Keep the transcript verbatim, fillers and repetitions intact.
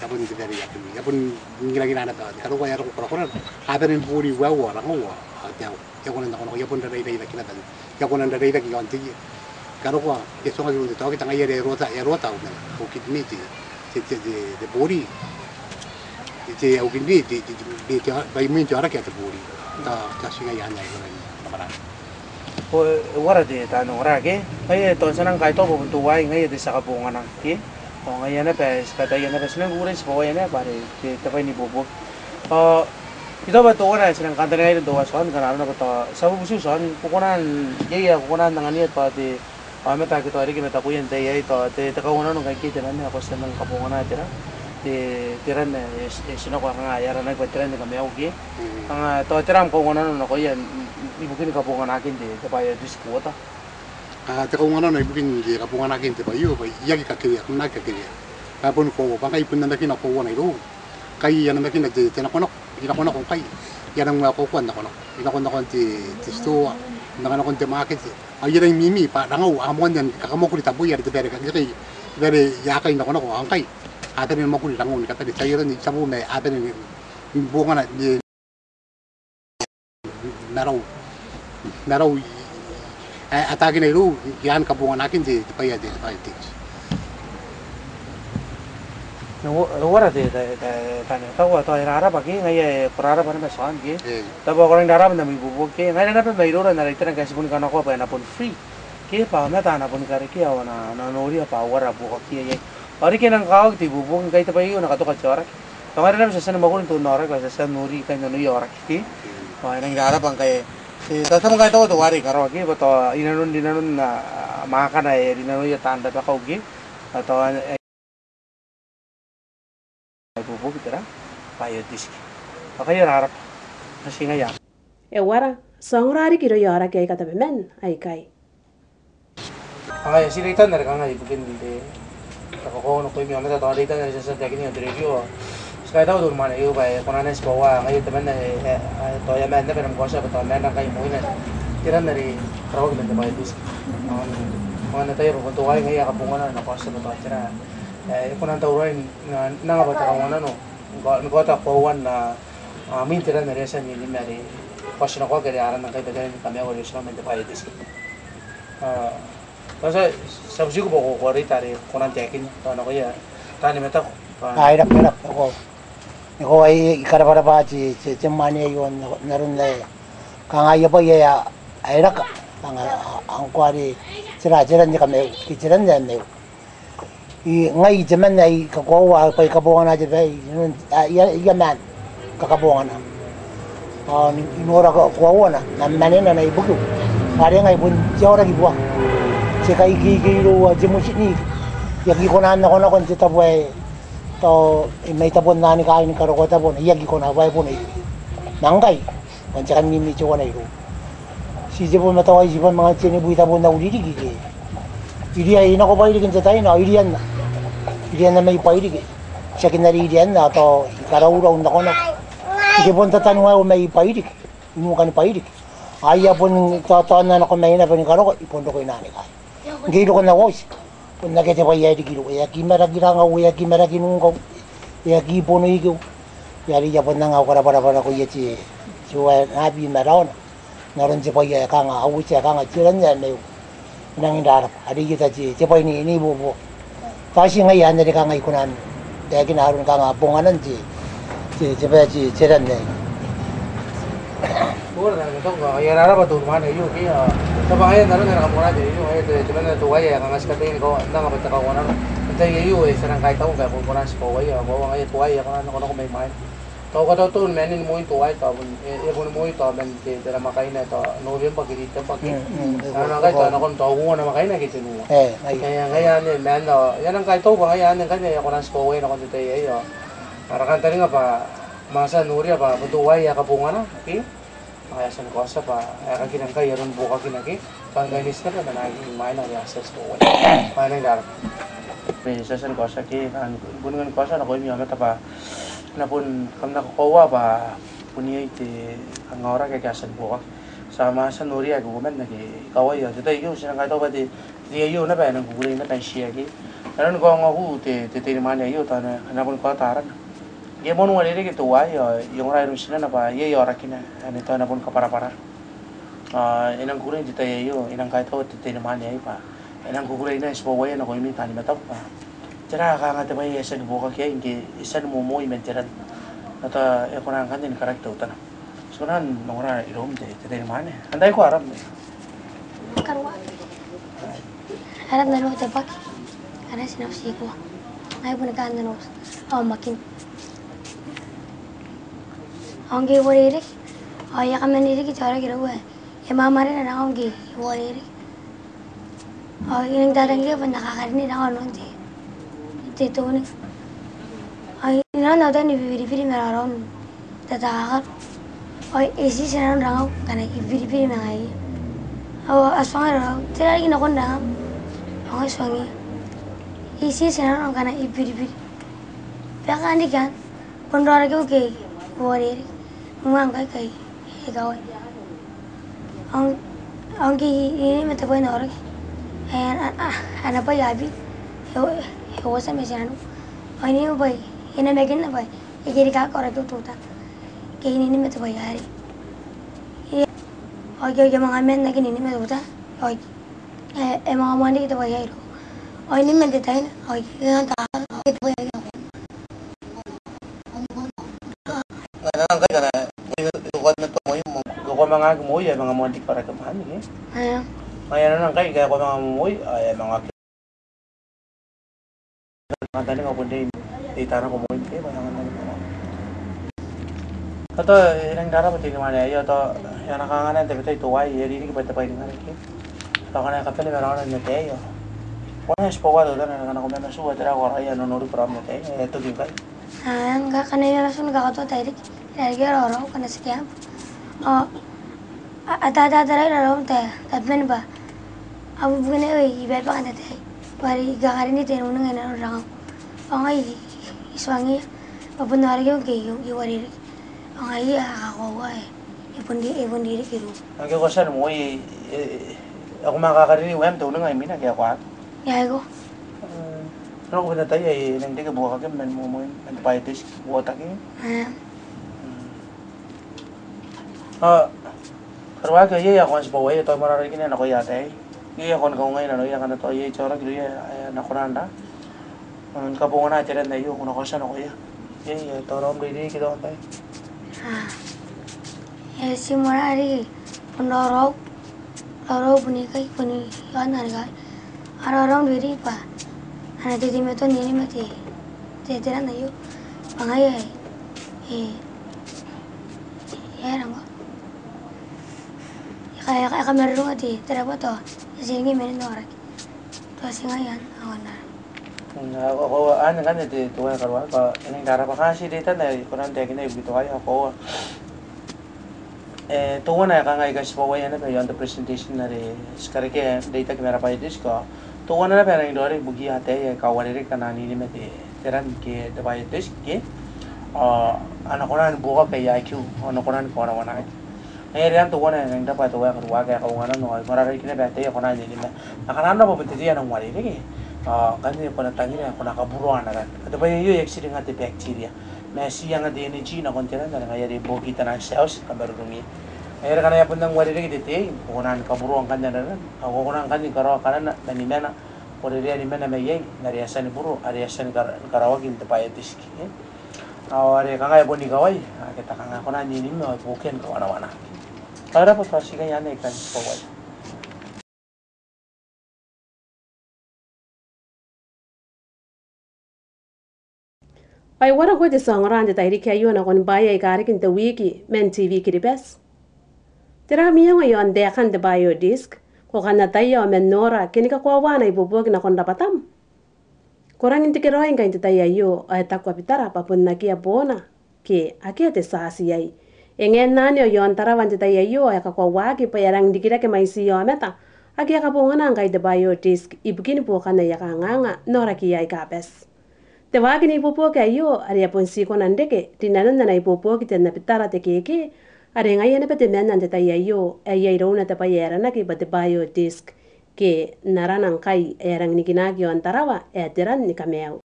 E a bon te bwai ae e a bon, e a bon ninginangina naba, karokoa e a roko korakorana. A bane ni bori uaua, rangaua, ao te au. E a kona n nakonako, e a bon rarairaki naba. E a kona n rarairaki iaon te, karokoa, e tuangaki iroun te taokita ngaia are e rota, e rota au, au kidney te, te, te, te, te bori. Te, au kidney te, te, te, te, bwa imwin te aoraki ae te bori. Tao, tao ti ngaia anne ae e kona n nakonako. Ao e uara te, taan ongora ke? Ngaia tao ti nang kaitau bwa bon teuaei ngaia te tia kabongana ke? Ao ngaia naba ae ti kataia naba, ti nang kukurei tibwa uaia naba are te, te bwai n ibuobuoki. Ao I taku bwa teuana ae ti nang kantaningaia iroun teuaei Tion, ngkana arona bwa tao ti a bubuti Tion, ko kona n, iai ae ko kona n anganiia tao te, aomata ake tao riki matakuia n te tai aei, tao te, te kaunganano ngkai ke te ran ae ko a tia nang kabongana te ran, te, te ran ae, e, e, ti nako kanga e aranaki bwa te ran ni kamaiu ke. Mm. Kanga tao tera am kaunganano nakoia n, n, ibukin kabonganakin te, te bwai ae te sikuota? A, te kaunganano ibukin te kabonganakin te bwai aio, bwa I aki kakerea, N na aki kakerea. Bwa bon koaua, bwa ngkai bon namakina koauana irou. Ngkai I a namakina te, te nakonako, I nakonako ngkai. I a nang waekoa koaua n nakonako. I nakonako n te, te titoa, I nakonako n te makete. Ao I a nang mimi, bwa rangau, a moanna ni kakamwakuri tabeia are te bwai are kakirikei, te bwai are I a kai nakonako, ao ngkai. A bane ni mwakuri rangau ni kabane, ti a aron, ti a bo ma, a bane ni, ni bongana, ni, marau, marau, e, ataakina irou, i aan kabonganakin te, te bwai ae te, te bwai ae te. E uara te, te, te, tao, tao, tao e rarabwa ke, ngaia e, ko rarabwa naba Tion ke. E. Tao bwa ko rang rarabwa n am ibuobuoki ke, ngaira naba mairoura n ara iterana ngkai ti boni kanakoa bwa e na bon free. Ke bwa aomata a na boni karekea ao a na, a na noria bwa a uara buokakia iai. Ao riki e nang kakawaki te ibuobuoki ngkai te bwai aio e na katoka te aoraki. Ao ngaira naba ti a tia ni mwakuri n te aoraki, ao ti a tia n nori kainnanoia aoraki ke. Ao e nang rarabwa ngkai, e, tao, tao ngkai tao teuare I karaoa ke, bwa tao inanon, inanon, a, mwaakana ae rinanoia taan rabakau ke. Ao tao, e, ibuobuoki te ran, bwa e a tiotiki. Ao ngaia e rarabwa. Ao ti ngaia. E uara, ti a ongora riki irouia aoraki aika tabeman aikai. Ngaia, ti reitan are kanga ibukin te, te kakoaua nakoimi aomata, tao reitan are ti a tia n taekinna iaon te rerio. Ti kaitau te unimwaane aio bwa e kona n tibwa uaa, ngaia temanna, e, e, e, tao e a maan naba n am kaotia bwa tao e maan ngkai imwina te ran are karaoaki man te bwai ae te siki. Ao, ao n na ataia bwa bon teuaei ngaia ae kabongana n am kaotia bwa tao tera, e, e kona n tauraoi n, n anga bwa te kaunganano ni kaota koauan, a, a, mwin te ran are e a tia n rinima are kaotinakoaki are arana ngkai bwa te ran ni kamaiu are e oti nako man te bwai ae te siki. A, tao ti a, ti a butiiko bwa ko, ko a reita are ko kona n taekinna, tao nakoia taani mataku. A, e raba, e raba, ko. Ko, I, I karabwarabwa te, te, te mwaane aio n, n aron ae kanga aia bwai ae a, ae raka, kanga a, a, ngkoa are tera, te ran ni kamaiu, ke te ran ae maiu. I, ngai temanna ae I kakoaua bwa I kabongana te bwai, a, I a, I a maan kakabongana. Ao n, I nora ko, koauana, ma mwanena mai bukiu. Are ngai bon te aoraki buaka. Te kaikeikei irou ao te motinniki. I aki kona n nakonako n te tabo ae, tao, e mai tabon anne kaain karokoa tabona. I aki kona bwa e bon ike. Ma ngkai, ao n te kan mimi teuana irou. Ti te bo ma tao ai ti bwa manga tenibwi tabon au ririki ke. Iria I nako Bairiki n te tai anne, ao irianna. Irianna mai Bairiki. Tiaki n are irianna, ao tao I karaurau n nakonako. I te bon tatanua au mai Bairiki. I nukan Bairiki. Ao I a bon tao, tao N na nako mai naba ni karokoa, I bon roko i nanon kaain. Ngke I roko n au auti. Bon akea te bwai ae riki irou, e aki maraki rangau, e aki maraki nungau, e aki bono ikeu. Are I a bon anga au karabwarabwa nakoia te, te uaenabi ma raona. N aron te bwai ae kanga, au uti ae kanga te ran ae maiu. E nangi n rarabwa, are I eta te, te bwai n, n ibuobuoki. Tao ti ngaia anne are kanga I kona n taekina aron kanga bonganan te, te, te bwai ae te, te ran aei. Ko rabwa, ko rabwa te unimwaane aio ke, a, tao bwa ngaia n aron are kam kona n taekinna aio, ngaia te, temanna teuaei ae kanga ti kataia ni kaunganano, n anga bwa te kaunganano. N te tai aio, e, ti a nang kaitau ngkai ko kona n tibwa uaia, ao ngaia teuaei ae kona n nakonako mai mwaina. Tao ko a tautaua ni maan ni moi teuaei, tao bon, e, e bon moi tao man te, te namwakaina, tao November ke December ke. Mm, mm, e, a, bon, nang kai tao nakon tao uoua namwakaina ke tenua. E, ngaia. Ngaia, ngaia anne maan, ao I a nang kaitau bwa ngaia anne ngkanne ae kona n tibwa uaia nakon te tai aei, ao ara kantaninga bwa manga tia n noria bwa bon teuaei ae kabongana ke. Ao e a tia ni kaotia bwa aekakina ngkai aron buokakina ke. Bwa ngkai Nei Tinaba ma naake imwaina are a tia n tibwa uaia. Ao e nang rarabwa. Ma ti a tia ni kaotia ke, kanga I bon kan kaotia nakoimi aomata bwa N na bon, kam na kakoaua bwa bon iai te kanga aoraki ake a tia ni buokaki. Ti a manga tia n noria ake uoman ake ikawai, ao te tai aio ti nang kaitau bwa te, te tai aio naba ae nang kukurei naba n tiaki. Nanon kaongoaku te, te teinimwaane aio tao e na boni kaota arana. Ngke e moan uarereke teuaei ao e ongora iroun tinana bwa iai aorakina anne tao e na boni kabwarabwara. Ao e nang kukurei n te tai aio, I nang kaitaua te teinimwaane aei bwa e nang kukurei naba tibwaua nakoimi taan nimataku bwa tera kanga te bwai ae e tia ni buokaki iai ngke e tia ni momoi man te ran. Ao tao e kona ngkanne ni karaki teutana. Ti kona n ongora iroum te, te teinimwaane. Antai aram? Karuaki. Aran nano te bwai are ti na uti ikoa. Ngai bon kaan nano aomwakin. Ao ngke e uarereke ao e a kaman riki te aoraki irou ae e mamarena rangau ngke e uarereke. Ao I nang tatangiria bwa N na kakarinea rangau nanon te, te teuning. Ao I nang nako n au tai ni bibiribiri ma raraun tatakaro. Ao e itiiti nanon rangau ngkana I bibiribiri ma ngaia. Ao a tuangai raraun, tera riki nakon rangam? Ao ngai I tuangiia. E itiiti nanon ngkana I bibiribiri. Bwa e kaan riki anne. Bon raorakiu ngke e uarereke. Ngkoa ngkai e kawai. Ao, ao ngke I, I ninimatua bwa e na aoraki. E, a, a, ana bwai ae biri. E, e uotia ma tinaniku. Ao I ninimatua bwa e namakinna bwa e kerikaaki aorakiu teutana. Ngke I ninimatua bwa are. E, ao ngke, ngke I manga maan n aki ninimatua teutana. Ao ngke E, e manga moan riki te bwai aei irou. Ao I ninimatua n te tai anne, ao I ninimatua n te bwai aei. Ngkana, ngkana, ngkana, ngkana ko manga aki moi, e manga moan riki aorakim anne, ke? Eng. Ngaia anne ngkai, ngkana ko manga moi, ao e manga aki. Kantaninga bon te, te itera nako moin te, bwa e anganaki. Ao tao, e nang rarabwa te teinimwaane aio, tao, e a na kanganga n tabetai teuaei, e ririki bwa te bwai ni karaki. Tao ngkana e kabane ma raona n ataei ao. Ko na tibwaua teutana ngkana ko mamatu bwa tera ae ko karaoia n nonoriki raom n ataei, e toki ngkai. Aa, ngkana I mamatu ni kakaoa tairiki, e na riki raoraou ngkana ti kiam. Ao, a, a, ta, ta, tara ira raom ta, tabeman bwa. A bubukina ae I baibaka n ataei. Bwa are I kakarinea te nuninga inanon rangau. Ao ngai I, I tuangiia. Bwa bon aorakiu ngke I, I uarereke. Ao ngaia a kakoaua ae. E bon ri, e bon ririki iroum. Ngke ko tia ni moi, e, e, e, ko manga kakarinea ueam te nuninga imwina ke ko aki? Ia, aiko. Mm. Nako bon ataei ae e nang reke buokakim man momoin, man te bwai ae te tia, buokaki. Aa. Mm. Ao, karuaki aei, ao ko a tibwaua aei, tao moarara riki nakoia ataei. Iai ae ko na kaungaia nanoia ngkana tao iai te aoraki irouia ae a na kona n, n kabongana te ran aio, ko na kaotia nakoia. Iai ae tao raom reirei ke tao antai? Aa. E ti moarara riki, bon raoraou, raoraou bon ikai, bon i, i aon arei. Ao raoraou n reirei bwa a na teimatoa n ninimate te, te ran aio. Bwa ngaia ae, e, e, e rangko. E ka, e ka, e kamarurunga te, te rabwata, e tii ngi menen aoraki. Tao ti ngaia anne, ao anne. Mm, ao, ao, ao, anne ngkanne te, teuaei karuaki, ao e nang rarabwa. Kanga ti reitana, e kona n taekinna ibukin teuaei, ao, ao. E, teuana ae kanga I ka tibwaua naba i aon te presentation are ti karekea n reitaki ma ara bwai ae te tia, ao teuana naba ae nang raoiroi ibukiia ataei aika uarereke akana ninimate te ran ke te bwai ae te tia, ke? Ao a na kona ni buokaki aia I Q, ao a na kona ni kawanawanaki. Ngaia are anne teuana ae nang raba teuaei karuaki ae kaunga nano, ao moarara riki naba ataei ae kona n ninimate. Akana a na raba bwa te tei ae nang uarereke. Ao ngkanne ko na tangira, ko na kaburoa ana ran. Te bwai aio e aki tiringa te bacteria. Ma e tii anga te energy nakon te ran, are ngaia are e buoki taian cells ni kamarurungia. Ngaia are ngkana e a bon nang uarereke te tei, ko kona ni kaburoa ngkanne ana ran, ao ko kona ngkanne ni karaoa kanana ma nimana, ko rerea nimana mai iai, n are e a tia ni buro, are e a tia ni kara-, ni karaoaki n te bwai ae te tia, e. Ao are kanga e bon ikawai, akea te kanga kona n ninimate, ao e buokia ni kawanawanaki. Ao e raba, tao ti ngaia anne ae I kan tibwaua. Ai uara ngkoe te tia ongora n te tairiki aio nakon bwaai aika riki n te wiki man T V Kiribati. Tera am iango i aon taekan te Biodisk? Ko kan ataia ao man nora ke ni kakoaua ana ibuobuoki nakon rabwatam? Ko rangi n tekeraoi ngkai n te tai aio, ao e taku Abitara bwa bon akea boona ke akea te tiaati iai. E ngae n anne ao i aon Tarawa n te tai aio ao e kakoauaki bwa e a rangi n rikirake mwaitiia aomata ake a kabongana ngkai te Biodisk ibukin buokan aia kanganga n aorakiia aika bati. Te waaki n ibuobuoki aio are e a bon tii kona n reke rinanon ana ibuobuoki Ten Abitara te Keke, are ngaia naba temanna n te tai aio ae iai irouna te bwai ae aranaki bwa te Biodisk. Ke n arana ngkai e a rangi ni kinaki i aon Tarawa ae te ran ni kamaiu.